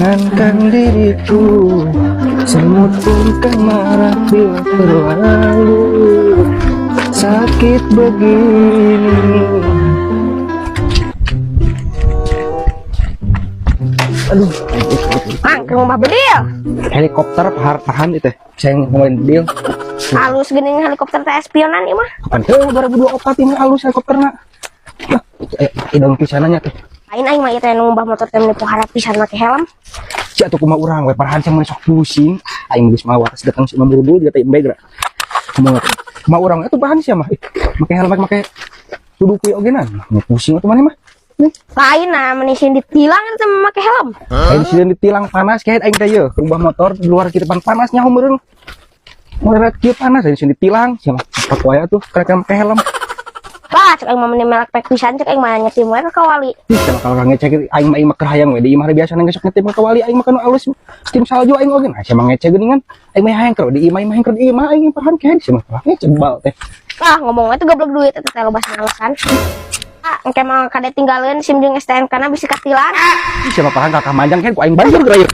Jangankan diriku, semut pun kan marah bila terlalu sakit begini. Aduh, Mang, ke rumah bedil. Helikopter pahar tahan itu. Saya ngomongin bedil. Halus geuning helikopter teh, spionan ieu mah. Kapan tuh 2024 ini halus helikopterna. Nah, idong pisananya teh. Lain, aing mah ieu teh nu ngumbah motor teh meni pohara pisan make helm. Si atuh kumaha urang we parahan sia mun sok pusing. Aing geus mawa tas datang si Mamuru dulu dia teh embe geura. Kumaha kumaha urang itu bahan sia mah. Ih, make helm make kudu kuy oge na. Nah, pusing atuh maneh mah. Nih, Lain, nah meni sieun ditilang eta make helm. Aing sieun ditilang panas kayak aing teh ye. Rubah motor di luar kitu pan panas nyaho meureun. Meureun kieu panas aing sieun ditilang sia mah. Pak wae atuh kerek make helm. Lah, cek aing mah meni melek pek pisan, cek aing mah nyetim we ka wali. Ih, sama kalau ngecek aing mah, aing mah keur hayang we di imah biasa geus sok nyetim ka wali aing mah kanu alus steam salju aing oge. Nah, sia mah ngecek geuningan. Aing mah hayang keur di imah, imah hayang keur di imah aing parahan kehed sia mah ngecek bal teh. Lah, ngomong we teh goblok duit eta teh loba alasan. Ah, engke mah kade tinggalin SIM jeung STNK na bisi katilang. Ih, sia mah parahan kakak manjang kehed ku aing banjur geura ieu.